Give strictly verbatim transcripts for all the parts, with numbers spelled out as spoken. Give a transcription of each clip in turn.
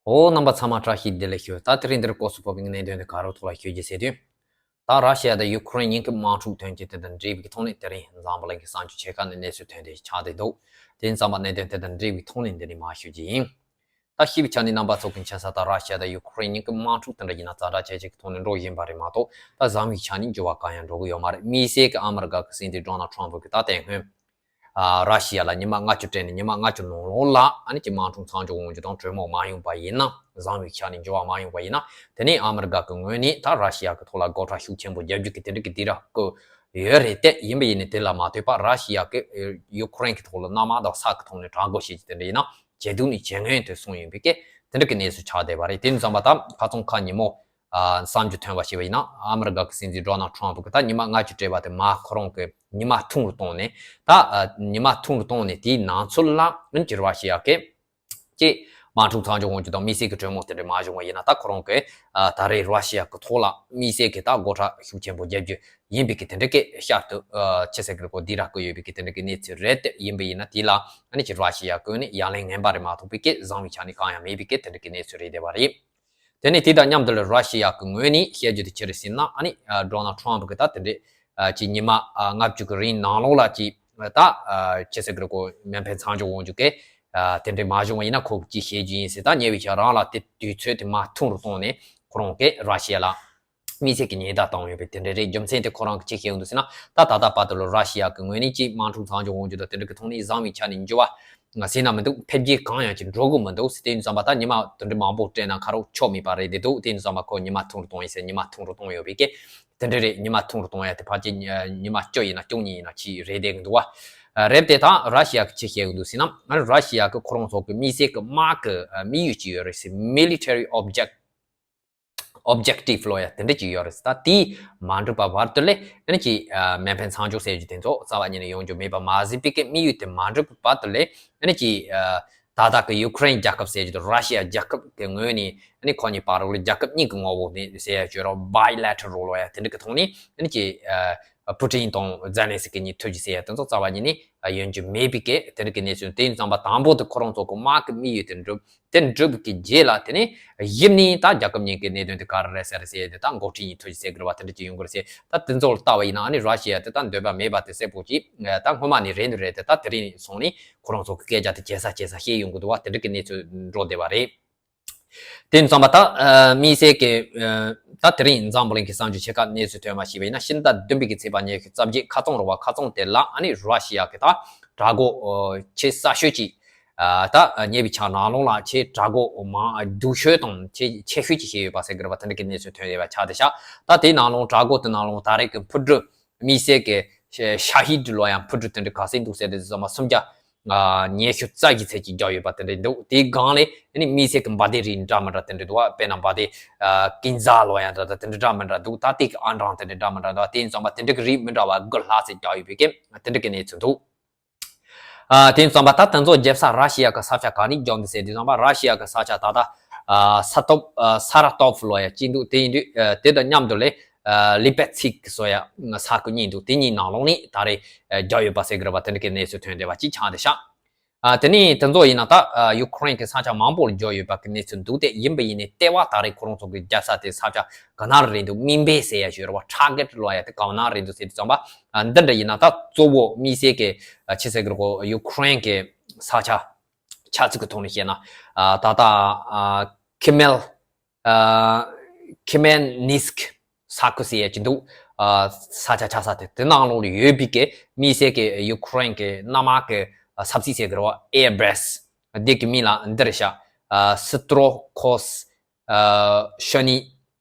ཨོ། རྣམ་པ་ཚང་མ་བཀྲ་ཤིས་བདེ་ལེགས་ཞུ། ད་དེ་རིང་འདིར་སྐོར་སུ་ཕོག་པའི་གནད་དོན་དེ་ག་རོ་ཐོག་ལ་ཞུ་རྒྱུ་ཟེར་དུས། ད་ར་ཤི་ཡ་དང་ཡུ་ཁུ་རེན་གཉིས་ཀྱི་དམག་འཁྲུག་ཐོན་རྒྱུ་དེ་དང་འབྲེལ་བའི་ཐོག་ནས་དེ་རིང་འཛམ་བུ་གླིང་གི་གསར་འགྱུར་ཆེ་ཁག་ནས་གནས་ཚུལ་ཐོན་ཏེ་ཆགས་བསྡད་འདུག་དེ་ཙམ་པ་གནད་དོན་དེ་དང་འབྲེལ་བའི་ཐོག་ནས་འདི་ནས་མར་ཞུ་རྒྱུ་ཡིན། ད་ཤེས་པའི་ཆ་ནས་རྣམ་པ་ཚོ་གི་མཁྱེན་ས་ད་ར་ཤི་ཡ་དང་ཡུ་ཁུ་རེན་གཉིས་ཀྱི་དམག་འཁྲུག་དེ་འདྲ་ཡིན་ན་ཛ་དྲག་ཇེ་ཆེ་གི་ཐོག་ནས་འགྲོ་བཞིན་པ་རེད་མ་གཏོགས། ད་བཟང་བའི་ཆ་ནས་འགྱུར་བ་གང་ཡང་འགྲོ་གི་ཡོད་མ་རེད། དམིགས་བསལ་གྱི་ཨ་མི་རི་ཀ་གི་སྲིད་འཛིན་ཌོ་ནལ་ཊམ་ཕུ་གི་ད་དེ་སྔོན། ཨ། ར་ཤི་ཡ་ལ་ཉི་མ་ལྔ་བཅུ་སྤྲད་ནས་ཉི་མ་ལྔ་བཅུ་ནང་ལོགས་ལ་ཨ་ནི་ཀྱི་དམག་འཁྲུག་མཚམས་འཇོག་འོང་རྒྱུ་དང་གྲོས་མོལ་མ་ཡོང་པ་ཡིན་ན། བཟང་བའི་ཆ་ནས་འགྱུར་བ་མ་ཡོང་པ་ཡིན་ན། དེ་ནས་ཨ་མི་རི་ཀ་གི་ངོས་ནས་ད་ར་ཤི་ཡ་གི་ཐོག་ལ་སྒོ་ཁྲལ་ཤུགས་ཆེན་པོ་རྒྱག་རྒྱུ་གི་དེ་འདྲ་གི་དུས་རབས་ཀྱི་ཡོད་རེད་དེ། ཡིན་པ་ཡིན་ནའི་དེ་ལ་མ་ལྟོས་པར་ར་ཤི་ཡ་གི་ཡུ་ཁུ་རེན་གི་ཐོག་ལ་གནམ་དང་ས་གི་ཐོག་ནས་དྲག་རྒོལ་བྱེད་རྒྱུ་དེ་འདྲ་ཡིན་ན་ཇེ་སྡུག་ནས་ཇེ་སྔོན་དུ་སོང་ཡོད་པའི་སྐད་དེ་འདྲ་གི་གནས་ཚུལ་ཆགས་བསྡད་པ་རེད། དེ་ཙམ་པ་ད་ཁ་སང་ཁ་ཉིན་མོ། ཨ། གསར་འགྱུར་ཐོན་པ་ཞིག་ཡིན་ན། ཨ་མི་རི་ཀ་གི་སྲིད་འཛིན་ཌོ་ནལ་ཊམ་ཕུ་གིས་ད་ཉི་མ་ལྔ་བཅུ་སྤྲད་པ་དེ་མར་ཁོ་རང་གིས་ཉི་མ་ཐུང་རུ་བཏང་ནས། ད་ཨ་ཉི་མ་ཐུང་རུ་བཏང་ནས་དེའི་ནང་ཚུད་ལ་ཨ་ནི་ཀྱི་ར་ཤི་ཡ་གིས་ཀྱི་དམག་འཁྲུག་མཚམས་འཇོག་འོང་རྒྱུ་དང་དམིགས་བསལ་གྱི་གྲོས་མོལ་དེ་འདྲ་མ་བྱུང་བ་ཡིན་ན། ད་ཁོ་རང་གིས་ཨ་ད་རེས་ར་ཤི་ཡ་གི་ཐོག་ལ་དམིགས་བསལ་གྱི་ད་སྒོ་ཁྲལ་ཤུགས་ཆེན་པོ་རྒྱག་རྒྱུ་ཡིན་པའི་གི་དེ་འདྲ་གི་ཤར་དུ་ཨ་ཆེ་སེ་གི་གོ་འདི་ར་གི་ཡོད་པའི་གི་དེ་འདྲ་གི་གནས་ཚུལ་རེད་དེ། ཡིན་པ་ཡིན་ན་དེ་ལ་ཨ་ནི་ཀྱི་ར་ཤི་ཡ་གིས་ནི་ཡ་ལན་ངན་པ་རེད་མ་གཏོགས་པའི་གི་བཟང་བའི་ཆ་ནས་གང་ཡང་མེད་པའི་གི་དེ་འདྲ་གི་གནས་ཚུལ་རེད་བསྡད་པ་རེད། དེ་ནས་དེ་དང་མཉམ་དུ་ལ་ར་ཤི་ཡ་གི་ངོས་ནས་བཤད་རྒྱུ་དེ་ཅི་རེད་ཟེར་ན། ཨ་ནི་ཨ་ཌོ་ནལ་ཊམ་ཕུ་གིས་ད་དེ་འདྲའི་ཨ་ཅིག་ཉི་མ་ཨ་ལྔ་བཅུ་གི་རིང་ནང་ལོགས་ལ་ཅིག་ད་ཨ་ཅི་ཟེར་གི་རེད་གོ་མེ་འཕེན་མཚམས་འཇོག་འོང་རྒྱུ་གི་ཨ་དེ་འདྲའི་མ་བྱུང་བ་ཡིན་ན་ཁོ་གིས་ཅིག་བཤད་རྒྱུ་ཡིན་ཟེར། ད་ཉེ་བའི་ཆར་རང་ལ་དེ་དུས་ཚོད་དེ་མར་ཐུང་རུ་བཏང་ནས་ཁོ་རང་གིས་ར་ཤི་ཡ་ལ་དམིགས་བསལ་གྱི་ཉེན་བརྡ་བཏང་ཡོད་པའི་དེ་འདྲ་རེད། རྒྱུ་མཚན་དེ་ཁོ་རང་གིས་ཅི་བཤད་ཡོང་འདུག་ཟེར་ན། ད་ད་ལྟ་བར་དུ་ལ་ར་ཤི་ཡ་གི་ངོས་ནས་ཅིག་དམག་འཁྲུག་མཚམས་འཇོག་འོང་རྒྱུ་དང་དེ་འདྲ་གི་ཐོག་ནས་བཟང་བའི་ཆ་ནས་འགྱུར་བ་ཟེར་ན་མི་འདུག་འཕེལ་རྒྱས་གང་ཡང་ཅིག་འགྲོ་གི་མི་འདུག་ཟེར། དེ་ཡིན་ཙམ་པ་ད་ཉི་མ་དེ་འདྲ་མང་པོ་སྤྲད་ན་ཁ་རོག་ཆོག་མེད་པ་རེད་བསྡད་འདུག་དེ་ཡིན་ཙམ་པ་ཁོ་ཉི་མ་ཐུང་རུ་གཏོང་ཡིན་ཟེར། ཉི་མ་ཐུང་རུ་གཏོང་ཡོད་པའི་གི་དེ་འདྲ་རེད། ཉི་མ་ཐུང་རུ་གཏོང་ཡ་དེ་ཕལ་ཆེར་ཉི་མ་བཅུ་ཡིན་ན་བཅུ་གཉིས་ཡིན་ན་ཅིག་རེད་བསྡད་གི་འདུག་བ། རེད་དེ་ད་ར་ཤི་ཡ་གིས་ཅི་བཤད་གི་འདུག་ཟེར་ན། ར་ཤི་ཡ་གི་ཁོ་རང་ཚོ་གི་དམིགས་བསལ་གི་དམག་གི་དམིགས་ཡུལ་ཅིག་ཡོད་རེད་ཟེར། Military object objective ལོ་ཡ་དེ་འདྲ་ཅིག་ཡོད་རེད། ད་དེ་མ་འགྲུབ་པ་བར་དུ་ལས་ཨ་ནི་ཅིག་མེ་འཕེན་མཚམས་འཇོག་ཟེར་རྒྱུ་དེ་ཚོ་རྩ་བ་ཉིད་ནས་ཡོང་རྒྱུ་མེད་པ་མ་ཟད་པའི་གི་དམིགས་ཡུལ་དེ་མ་འགྲུབ་པ་བར་དུ་ལས་ཨ་ནི་ཅིག་ད་ལྟ་གི་ཡུ་ཁུ་རེན་རྒྱལ་ཁབ་ཟེར་རྒྱུ་དང་ར་ཤི་ཡ་རྒྱལ་ཁབ་གི་ངོས་ནས་ཨ་ནི་ཁོ་གཉིས་བར་ལ་རྒྱལ་ཁབ་གཉིས་ཀྱི་ངོ་བོ་ནས་ཟེར་ཡ་བརྗོད་རོགས་bilateral ལོ་ཡ་དེ་འདྲ་གི་ཐོག་ནས་ཨ་ནི་ཅིག་ཨ་པུ་ཏིན་དང་ཛེ་ལན་སི་ཀི་གཉིས་ཐུག་རྒྱུ་ཟེར་ཡ་དེ་ཚོ་རྩ་བ་ཉིད་ནས་ཡོང་རྒྱུ་མེད་པའི་གི་དེ་འདྲ་གི་གནས་ཚུལ། དེ་ཡིན་ཙམ་པ་དང་པོ་དེ་ཁོ་རང་ཚོ་གི་དམག་གི་དམིགས་ཡུལ་དེ་འགྲུབ། དེ་འགྲུབ་ཀྱི་རྗེས་ལ་དེ་ནས་གཞི་ནས་ད་རྒྱལ་ཁབ་གཉིས་ཀྱི་གནད་དོན་དེ་ག་རེ་རེད་ཟེར་ཟེར་ཏེ་ད་འགོ་ཁྲིད་གཉིས་ཐུག་ཅིག་ཟེར་དགོས་པ་དེ་འདྲ་ཅིག་ཡོང་གི་རེད་ཟེར། ད་དེ་ཚོ་ལ་ལྟ་བ་ཡིན་ན་ཨ་ནི་ར་ཤི་ཡ་དེ་ད་འདོད་པ་མེད་པ་དེ་གསལ་པོ་ཅིག་ད་སྔོན་མ་ནས་རེད་འདུག་རེད་དེ། ད་དེ་རིང་སོང་ནས་ཁོ་རང་ཚོ་གི་སྐད་ཆ་དེ་ཇེ་ས་ཇེ་ས་བཤད་ཡོང་གི་འདུག་བ། དེ་འདྲ་གི་གནས་ཚུལ་འགྲོ་བསྡད་པ་རེད། དེ་ཡིན་ཙམ་པ་ད་ཨ་དམིགས་བསལ་གྱི་ཨ་ད་དེ་རིང་འཛམ་བུ་གླིང་གི་གསར་འགྱུར་ཆེ་ཁག་གནས་ཚུལ་ཐོན་པ་ཞིག་ཡིན་ན། ཕྱི་ཟླ་བདུན་པའི་གི་ཚེས་པ་ཉི་ཤུ་རྩ་བརྒྱད་ཁ་རྩང་རུ་བ་ཁ་རྩང་དེ་ལ་ཨ་ནི་ར་ཤི་ཡ་གི་ད་དྲག་རྒོལ་ཨོ་ཆེས་གསར་ཤོས་ཅིག་ཨ་ད་ཉེ་བའི་ཆར་ནང་ལོགས་ལ་ཆེས་དྲག་རྒོལ་མང་སྡུག་ཤོས་དང་ཆེས་ཆེ་ཤོས་ཅིག་བྱས་ཡོད་པ་ཟེར་གི་རེད་པ། དེ་འདྲ་གི་གནས་ཚུལ་ཐོན་ཡོད་པ་ཆགས་བསྡད་ཤག་ད་དེའི་ནང་ལོགས་དྲག་རྒོལ་དེ་ནང་ལོགས་ད་རེས་ཀྱི་འཕུར་གྲུ་དམིགས་བསལ་གྱི་ཤ་ཤ་ཧི་ཌི་ལོ་ཡང་འཕུར་གྲུ་དེ་འདྲ་ག་ཚོད་འདུག་ཟེར་དུས་ཙམ་པ་སུམ་བརྒྱ་ཨ་ཉི་ཤུ་རྩ་བཞི་ཚད་ཅིག་རྒྱག་ཡོད་པ་དེ་འདྲ་འདུག་དེའི་སྒང་ལས་ཨ་ནི་དམིགས་བསལ་གྱི་འབར་མདེལ་རིགས་འདྲ་མི་འདྲ་དེ་འདྲ་འདུག་བ། དཔེར་ན་འབར་མདེལ་ཨ་ཀིན་ཛ་ལོ་ཡང་འདྲ་འདྲ་དེ་འདྲ་འདྲ་མི་འདྲ་འདུག་ད་དེ་གི་ཨང་གྲངས་དེ་འདྲ་འདྲ་མི་འདྲ་འདུག་དེ་ཡིན་ཙམ་པ་དེ་འདྲ་གི་རིགས་མི་འདྲ་བ་དགུ་ལྷག་ཙམ་རྒྱག་ཡོད་པའི་གི་དེ་འདྲ་གི་གནས་ཚུལ་འདུག་ཨ་དེ་ཡིན་ཙམ་པ་ད་དེ་ཚོ་རྒྱབ་ས་ར་ཤི་ཡ་གི་ས་ཆ་ག་ནས་རྒྱག་འདུག་ཟེར་དུས་ཙམ་པ་ར་ཤི་ཡ་གི་ས་ཆ་ད་ལྟ་ཨ་ས་ཐོབ་ཨ་ས་ར་ཐོབ་ལོ་ཡ་གཅིག་འདུག་དེ་ཡིན་དུས་ཨ་དེ་དང་མཉམ་དུ་ལས་ཨ་ལི་པེ་ཚིག་སོ་ཡ་ས་ཁུལ་གཉིས་འདུག་དེ་གཉིས་ནང་ལོགས་ནས་ད་རེས་ཨ་རྒྱག་ཡོད་པ་ཟེར་གི་རེད་པ། དེ་འདྲ་གི་གནས་ཚུལ་ཐོན་བསྡད་པ་ཅིག་ཆགས་བསྡད་ཤག་ཨ་དེ་ནས་དེ་ཚོ་ཡིན་ན་ད་ཨ་ཡུ་ཁུ་རེན་གྱི་ས་ཆ་མང་པོ་ལ་རྒྱག་ཡོད་པ་གི་གནས་ཚུལ་འདུག་དེ་ཡིན་པ་ཡིན་ནའི་ལྟེ་བ་ད་རེས་ཁོ་རང་ཚོ་གི་རྒྱག་ས་དེ་ས་ཆ་ག་ན་རེད་འདུག་མིང་དཔེ་ཟེར་ཡ་ཞིག་རེད་པ། ཊར་གེ་ཊི་ལོ་ཡ་དེ་ག་ན་རེད་འདུག་ཟེར་དུས་ཙམ་པ་ཨ་འདི་འདྲ་ཡིན་ན་ད་གཙོ་བོ་དམིགས་བསལ་གྱི་ཨ་ཆི་ཟེར་གི་རེད་གོ་ཡུ་ཁུ་རེན་གྱི་ས་ཆ་ཆ་ཚིག་གི་ཐོག་ནས་བཤད་ན་ཨ་ད་ལྟ་ཨ་ཁི་མེལ་ཨ་ཁི་མེལ་ནི་སི་ཀི་ས་ཁུལ་ཟེར་ཡ་ཅིག་འདུག་ཨ་ས་ཆ་ཆགས་ས་དེ་དེ་ནང་ལོགས་ལ་ཡོད་པའི་གི་དམིགས་བསལ་གྱི་ཡུ་ཁུ་རེན་གྱི་གནམ་དམག་གི་ས་ཚིགས་ཟེར་གི་རེད་པ། ཨེར་བེ་སི་དེ་གི་མིང་ལ་འདི་རེད་ཤག་ཨ་སི་ཏྲོ་ཁོ་སི་ཨ་ཤ་ནི་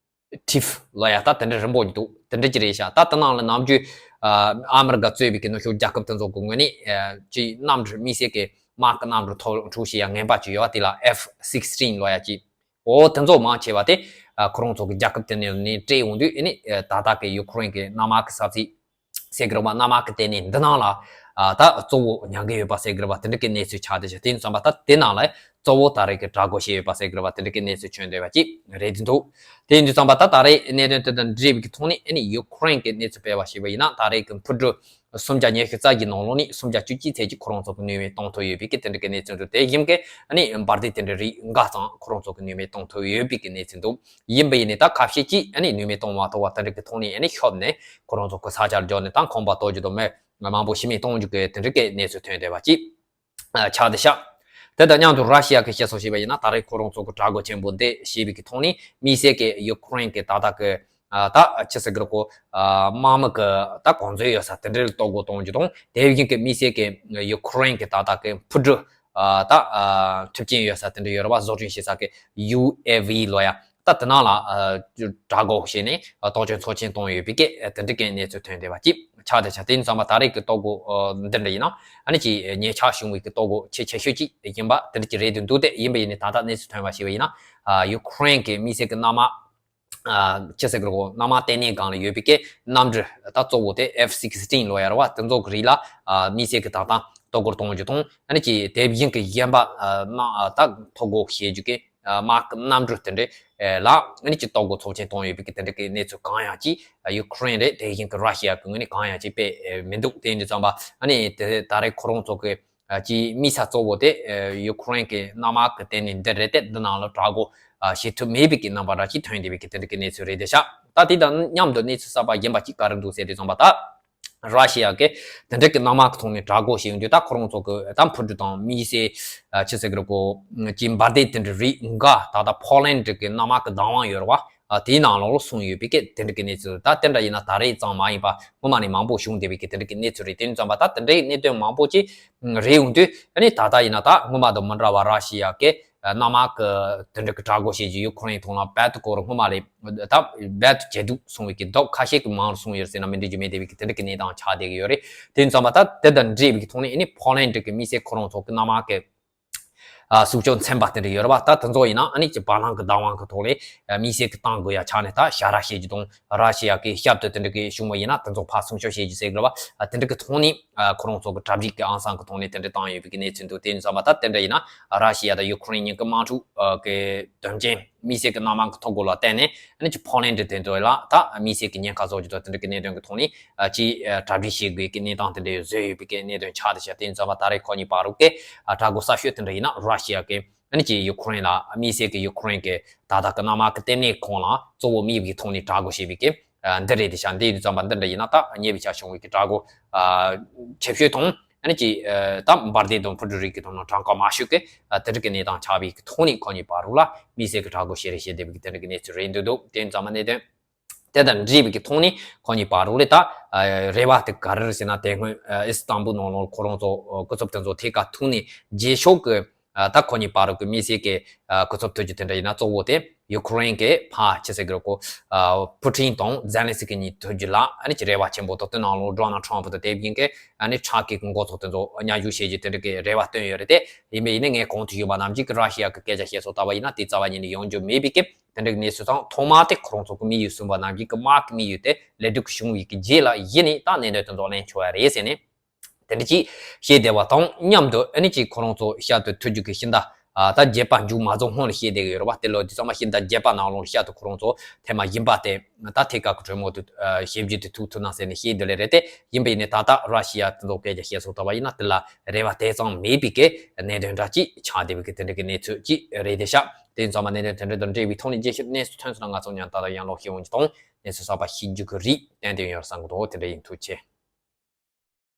ཐིབ་ལོ་ཡ་ད་དེ་འདྲ་རིང་པོ་ཅིག་འདུག་དེ་འདྲ་ཅིག་རེད་ཤག་ད་དེ་ནང་ལ་ནམ་རྒྱུན་ཨ་ཨ་མི་རི་ཀ་གཙོས་པའི་གི་ནུབ་ཕྱོགས་རྒྱལ་ཁབ་དེ་ཚོ་གི་ངོས་ནས་ཨ་ཅིག་གནམ་གྲུ་དམིགས་བསལ་གྱི་དམག་གི་གནམ་གྲུ་ཐོག་འཁྲུག་བྱེད་ཡ་ངན་པ་ཅིག་ཡོད་པ། དེ་ལ་ཨེཕ་སིག་སི་ཊིན་ལོ་ཡ་ཅིག་ཨོ་དེ་ཚོ་མང་ཆེ་བ་དེ་ཨ་ཁོ་རང་ཚོ་གི་རྒྱལ་ཁབ་དེ་ནས་ནས་སྤྲད་ཡོང་དུས་ཨ་ནི་ཨ་ད་ལྟ་གི་ཡུ་ཁུ་རེན་གི་གནམ་དམག་གི་ས་ཚིགས་ཟེར་གི་རེད་པ། གནམ་དམག་གི་ལྟེ་གནས་འདི་ནང་ལ་ ཨ་ད་གཙོ་བོ་མྱང་གི་ཡོད་པ་ཟེར་གི་རེད་པ། དེ་འདྲ་གི་གནས་ཚུལ་ཆགས་བསྡད་ཤག་དེ་ཡིན་ཙང་པ་ད་དེ་ནང་ལ་གཙོ་བོ་ད་རེས་ཀྱི་དྲག་རྒོལ་བྱས་ཡོད་པ་ཟེར་གི་རེད་པ། དེ་འདྲ་གི་གནས་ཚུལ་ཐོན་བསྡད་པ་ཅིག་རེད་འདུག་དེ་ཡིན་དུས་ཙམ་པ་ད་ད་རེས་གནད་དོན་དེ་དང་འབྲེལ་བའི་གི་ཐོག་ནས་ཨ་ནི་ཡུ་ཁུ་རེན་གྱི་གནས་ཚུལ་སྤེལ་བ་ཞིག་ཡིན་ན། ད་རེས་ཀྱི་འཕུར་གྲུ་སུམ་བརྒྱ་ཉི་ཤུ་རྩ་བརྒྱད་ནང་ལོགས་ནས་སུམ་བརྒྱ་བཅུ་གཅིག་ཚད་ཀྱི་ཁོ་རང་ཚོ་གི་ནུས་པ་གཏོང་ཐུབ་ཡོད་པའི་གི་དེ་འདྲ་གི་གནས་ཚུལ་འདུག་དེ་བཞིན་གི་ཨ་ནི་འབར་མདེལ་དེ་འདྲ་རིགས་འགའ་ཙམ་ཁོ་རང་ཚོ་གི་ནུས་པ་གཏོང་ཐུབ་ཡོད་པའི་གི་གནས་ཚུལ་འདུག་ཡིན་པ་ཡིན་ནའི་ད་ཁ་ཤས་ཅིག་ཨ་ནི་ནུས་པ་གཏོང་མ་ཐུབ་པ་དེ་འདྲ་གི་ཐོག་ནས་ཨ་ནི་ཤོར་ནས་ཁོ་རང་ཚོ་གི་ས་ཆར་འབྱོར་ནས་ད་ཁང་པ་གཏོར་རྒྱུ་དང་མི་མང་པོ་ཤི་རྨས་གཏོང་རྒྱུ་གི་དེ་འདྲ་གི་གནས་ཚུལ་ཐོན་བསྡད་པ་ཅིག་ཆགས་བསྡད་ཤག་དེ་དང་མཉམ་དུ་ར་ཤི་ཡ་གི་བཤད་སྲོལ་བྱས་པ་ཡིན་ན། ད་རེས་ཁོ་རང་ཚོ་གི་དྲག་རྒོལ་ཆེན་པོ་འདི་བྱས་པའི་གི་ཐོག་ནས་དམིགས་བསལ་གྱི་ཡུ་ཁུ་རེན་གྱི་ད་ལྟ་གི་ད་ཆི་ཟེར་གི་རེད་གོ། དམག་མི་གི་ད་གོ་མཛོད་ཡོད་ས་དེ་འདྲ་ལ་གཏོར་རྒོལ་གཏོང་རྒྱུ་དང་། དེ་བཞིན་གྱི་དམིགས་བསལ་གྱི་ཡུ་ཁུ་རེན་གྱི་ད་ལྟ་གི་འཕུར་གྲུ་ད་མཐུན་རྐྱེན་ཡོད་ས་དེ་འདྲ་ཡོད་རེད་པ། བཟོ་སྐྲུན་བྱེད་ས་གི་ཡུ་ཨེ་ཝི་ལོ་ཡ། ད་དེ་ནང་ལ་ཨ་དྲག་རྒོལ་བྱས་ནས་ཨ་གཏོར་སྐྱོན་ཚབས་ཆེན་བཏང་ཡོད་པའི་གི་ཨ་དེ་འདྲ་གི་གནས་ཚུལ་ཐོན་བསྡད་པ་ཅིག་ཆགས་བསྡད་ཤག་དེ་ཡིན་ཙང་མ་ད་རེས་ཀྱི་གཏོར་རྒོལ་ཨ་འདི་འདྲ་ཡིན་ན་ཨ་ནི་ཅིག་ཉེ་ཆར་བྱུང་བའི་གི་གཏོར་རྒོལ་ཆེས་ཆེ་ཤོས་ཅིག་ཡིན་པ་དེ་འདྲ་ཅིག་རེད་འདུག་དེ་ཡིན་པ་ཡིན་ནའི་ད་ལྟ་གནས་ཚུལ་ཐོན་པ་ཞིག་ཡིན་ན། ཨ་ཡུ་ཁུ་རེན་གྱི་དམིགས་བསལ་གྱི་གནམ་དམག་ཨ་ཅི་ཟེར་གི་རེད་གོ། གནམ་དམག་ལྟེ་གནས་སྒང་ལ་ཡོད་པའི་གི་གནམ་གྲུ་ད་གཙོ་བོ་དེ་ཨེཕ་སིག་སི་ཊིན་ལོ་ཡ་རེད་པ། དེ་ཚོ་གི་རིགས་ལ་ཨ་དམིགས་བསལ་གྱི་ད་ལྟ་གཏོར་རྒོལ་གཏོང་རྒྱུ་དང་། ཨ་ནི་ཅིག་དེ་བཞིན་གྱི་གཞན་པ་ཨ་ན་ཨ་ད་ཐོ་འགོད་བྱེད་རྒྱུ་གི་དམག་གི་གནམ་གྲུ་དེ་འདྲ་ལ་ཨ་ནི་ཅིག་གཏོར་རྒོལ་ཚབས་ཆེན་བཏང་ཡོད་པའི་གི་དེ་འདྲ་གི་གནས་ཚུལ་གང་ཡང་ཅིག་ཡུ་ཁུ་རེན་རེད། དེ་བཞིན་གྱི་ར་ཤི་ཡ་གི་ངོས་ནས་གང་ཡང་ཅིག་སྤེལ་མི་འདུག་དེ་ཡིན་དུས་ཙམ་པ་ཨ་ནི་དེ་ད་རེས་ཁོ་རང་ཚོ་གི་ཅིག་དམིགས་ས་གཙོ་བོ་དེ་ཡུ་ཁུ་རེན་གྱི་གནམ་དམག་གི་ལྟེ་གནས་འདི་རེད་དེ། འདི་ནང་ལ་དྲག་རྒོལ་བྱེད་ཐུབ་མེད་པའི་གི་རྣམ་པ་འདྲ་ཅིག་ཐོན་བསྡད་པའི་གི་དེ་འདྲ་གི་གནས་ཚུལ་རེད་བསྡད་ཤག་ད་དེ་དང་མཉམ་དུ་གནས་ཚུལ་གསར་པ་གཞན་པ་ཅིག་ག་རེ་འདུག་ཟེར་དུས་ཙམ་པ་ད། ར་ཤི་ཡ་གི་དེ་འདྲ་གི་གནམ་དམག་གི་ཐོག་ནས་དྲག་རྒོལ་བྱེད་ཡོང་དུས། ད་ཁོ་རང་ཚོ་གི་ད་འཕུར་གྲུ་དང་དམིགས་བསལ་ཨ་ཅི་ཟེར་གི་རེད་གོ། ཅིག་འབར་མདེལ་དེ་འདྲ་རིགས་འགའ་ད་ལྟ་ཕོ་ལན་ཌི་གི་གནམ་དམག་གི་བདག་དབང་ཡོད་རེད་པ། ཨ་དེའི་ནང་ལོགས་ལ་སོང་ཡོད་པའི་གི་དེ་འདྲ་གི་གནས་ཚུལ། ད་དེ་འདྲ་ཡིན་ན་ད་རེས་ཙམ་མ་ཡིན་པ་སྔོན་མ་ནས་མང་པོ་བྱུང་བསྡད་པའི་གི་དེ་འདྲ་གི་གནས་ཚུལ་རེད། དེ་ཡིན་ཙང་མ་ད་དེ་འདྲའི་གནད་དོན་མང་པོ་ཅིག་རེད་ཡོང་དུས། ཨ་ནི་ད་ལྟ་ཡིན་ན་ད་སྔོན་མ་དང་མི་འདྲ་བ་ར་ཤི་ཡ་གི་གནམ་དམག་གི་དེ་འདྲ་གི་དྲག་རྒོལ་བྱེད་རྒྱུ། ཡུ་ཁུ་རེན་ཐོག་ལ་རྦད་དེ་སྐོར་སྔོན་མ་ལས་ད་རྦད་དེ་ཇེ་སྡུག་སོང་བའི་གི་ཟླ་ཁ་ཤས་ཀྱི་མང་རུ་སོང་ཡོད་ཟེར་ན་མི་འགྲིག་རྒྱུ་མེད་བསྡད་པའི་གི་དེ་འདྲ་གི་གནས་སྟངས་ཆགས་བསྡད་ཀྱི་ཡོད་རེད། དེ་ཡིན་ཙང་མ་ད་དེ་དང་འབྲེལ་བའི་གི་ཐོག་ནས་ཨ་ནི་ཕོ་ལན་ཌི་གི་དམིགས་བསལ་ཁོ་རང་ཚོ་གི་གནམ་དམག་གི་ཨ་སྲུང་སྐྱོབ་ཚན་པ་དེ་འདྲ་ཡོད་རེད་པ། ད་དེ་ཚོ་ཡིན་ན་ཨ་ནི་ཅིག་བ་ལང་གི་བདག་དབང་གི་ཐོག་ལས་ཨ་དམིགས་བསལ་གི་བཏང་དགོས་ཡ་ཆགས་ནས་ད་ཞ་ར་བྱེད་རྒྱུ་དང་། ར་ཤི་ཡ་གི་ཞབས་ཏོག་དེ་འདྲ་གི་བྱུང་བ་ཡིན་ན་དེ་ཚོ་ཕར་སྲུང་སྐྱོབ་བྱེད་རྒྱུ་ཟེར་གི་རེད་པ། ཨ་དེ་འདྲ་གི་ཐོག་ནས་ཨ་ཁོ་རང་ཚོ་གི་གྲ་སྒྲིག་གི་ཨང་སང་གི་ཐོག་ནས་དེ་འདྲ་བཏང་ཡོད་པའི་གི་གནས་ཚུལ་འདུག་དེ་ཡིན་ཙང་མ་ད་དེ་འདྲ་ཡིན་ན་ར་ཤི་ཡ་དང་ཡུ་ཁུ་རེན་གཉིས་ཀྱི་དམག་འཁྲུག་ཨ་གི་དོན་རྐྱེན་དམིགས་བསལ་གི་གནམ་དམག་གི་ཐོ་འགོད་ལ་བརྟེན་ནས་ཨ་ནི་ཅིག་ཕོ་ལན་ཌི་དེ་ཚོ་ལ་ད་དམིགས་བསལ་གི་ཉེན་ཁ་བཟོ་རྒྱུ་དང་དེ་འདྲ་གི་གནད་དོན་གི་ཐོག་ནས་ཨ་ཅིག་ཨ་གྲ་སྒྲིག་བྱེད་དགོས་གི་གནས་སྟངས་དེ་འདྲ་བཟོས་ཡོད་པའི་གི་གནད་དོན་ཆགས་བསྡད་ཤག་དེ་ཡིན་ཙང་མ་ད་རེས་ཁོ་གཉིས་བར་དུ་གི་ཨ་དྲག་རྒོལ་གསར་ཤོས་དེ་འདྲ་ཡིན་ན་ར་ཤི་ཡ་གི་ཨ་ནི་ཅིག་ཡུ་ཁུ་རེན་ལ་དམིགས་བསལ་གི་ཡུ་ཁུ་རེན་གི་ད་ལྟ་གི་གནམ་དམག་གི་ལྟེ་གནས་ཁོངས་ལ་གཙོ་བོ་དམིགས་ཡུལ་གི་ཐོག་ནས་དྲག་རྒོལ་བྱས་པའི་གི་ཨ་འདི་རེད་བསྡད་ཤག་འདི་ཡིན་དུས་ཙམ་པ་འདི་འདྲ་ཡིན་ན་ད་ཉེ་བའི་ཆར་བྱུང་བའི་གི་དྲག་རྒོལ་ཨ་ཆེ་ཤོས་དང་ཨ་ནི་ཅིག་ཨ་ད་འབར་མདེལ་དང་འཕུར་གྲུ་རིགས་གི་ཐོག་ནས་གྲངས་ཀ་དམའ་ཤོས་གི་ཨ་དེ་འདྲ་གི་གནས་སྟངས་ཆགས་པའི་གི་ཐོག་ནས་ཁོ་གཉིས་བར་དུ་ལ་དམིགས་བསལ་གི་དྲག་རྒོལ་བྱས་རེད་བྱས་བསྡད་པའི་གི་དེ་འདྲ་གི་གནས་ཚུལ་རེད་འདུག་དེ་ཡིན་ཙང་མ་གནད་དོན་དེ་དང་འབྲེལ་བའི་གི་ཐོག་ནས་ཁོ་གཉིས་བར་དུ་ལས་ད་ཨ་རེ་བ་དེ་ག་རེ་རེད་ཟེར་ན། དེ་སྔོན་ཨ་ཨི་སི་ཏམ་བུལ་ནང་ལོགས་ཁོ་རང་ཚོ་ཨ་སྐུ་ཚབ་དེ་ཚོ་ཐད་ཀར་ཐུག་ནས་རྗེས་ཕྱོགས་གི་ཨ་ད་ཁོ་གཉིས་བར་དུ་གི་དམིགས་བསལ་གི་ཨ་སྐུ་ཚབ་ཐུག་རྒྱུ་དེ་འདྲ་ཡིན་ན་གཙོ་བོ་དེ་ཡུ་ཁུ་རེན་གི་ཕར་ཆི་ཟེར་གི་རེད་གོ། ཨ་པུ་ཊིན་དང་ཛེ་ལན་སི་ཀི་གཉིས་ཐུག་རྒྱུ་ལ་ཨ་ནི་ཅིག་རེ་བ་ཆེན་པོ་འདུག་དེ་ནང་ལོགས་ཌོ་ནལ་ཊམ་པ་དང་དེ་བཞིན་གི་ཨ་ནི་ཕྲ་གི་གི་འགོ་ཚོགས་དེ་ཚོ་མཉམ་ཞུགས་བྱེད་རྒྱུ་དེ་འདྲ་གི་རེ་བ་བཏོན་ཡོད་རེད་དེ། ཡིན་པས་ཡིན་ནའི་ངས་གོང་དུ་ཞུས་པ་ནང་བཞིན་གི་ར་ཤི་ཡ་གི་སྐད་ཆ་བཤད་སོགས་ལྟ་བ་ཡིན་ན་དེ་རྩ་བ་ཉིད་ནས་ཡོང་རྒྱུ་མེད་པའི་གི་དེ་འདྲ་གི་གནས་ཚུལ་དང་། ཐོག་མར་དེ་ཁོ་རང་ཚོ་གི་དམིགས་ཡུལ་བཟུང་བ་ནང་བཞིན་གི་དམག་གི་དམིགས་ཡུལ་དེ་ལེགས་གྲུབ་བྱུང་བའི་གི་རྗེས་ལ་གཞི་ནས་ད་གནད་དོན་དེ་ཚོ་གླེང་ཆོག་ཡ་རེད་ཟེར་ནས། དེ་འདྲ་ཅིག་བཤད་བསྡད་པ་དང་མཉམ་དུ་ཨ་ནི་ཅིག་ཁོ་རང་ཚོ་ཞབས་ཏོག་ཐུག་རྒྱུ་གི་ཤིང་རྟ་ཨ་ད་བརྒྱད་པ་མཇུག་མ་རྫོགས་སྔོན་ལ་བཤད་བསྡད་གི་ཡོད་རེད་པ། དེ་ལོ་དུས་ཚང་མ་ཤིང་རྟ་བརྒྱད་པ་ནང་ལོགས་ལ་ཞབས་ཏོག་ཁོ་རང་ཚོ་ཐེངས་མ་བཞི་པ་དེ་ད་ཐད་ཀར་གི་གྲོས་མོལ་དུ་ཨ་ཞིབ་འཇུག་དེ་ཐུག་ཐུབ་ན་ཟེར་ནས་བཤད་བསྡད་ལེ་རེད་དེ། ཡིན་པ་ཡིན་ནའི་ད་ལྟ་ར་ཤི་ཡ་དེ་ཚོ་སྐད་ཆ་བཤད་སོང་ལྟ་བ་ཡིན་ན་དེ་ལ་རེ་བ་དེ་ཙམ་མེད་པའི་གི་གནད་དོན་འདྲ་ཅིག་ཆགས་བསྡད་པའི་གི་དེ་འདྲ་གི་གནས་ཚུལ་ཅིག་རེད་བསྡད་ཤག་དེ་ཡིན་ཙང་མ་གནད་དོན་དེ་འདྲ་དང་འབྲེལ་བའི་ཐོག་ནས་རྒྱས་བཤད་གནས་ཚུལ་ཐོན་སོང་ན་ང་ཚོ་ཉན་ད་ལྟ་ཡང་ལོག་ཤེས་འོང་གི་དང་གནས་ཚུལ་གསར་པ་ཤེས་རྒྱུ་གི་རིགས་ཏན་ཏན་ཡོད་བསམ་གི་འདུག་དེ་འདྲ་ཡིན། ཐུགས་རྗེ་ཆེ།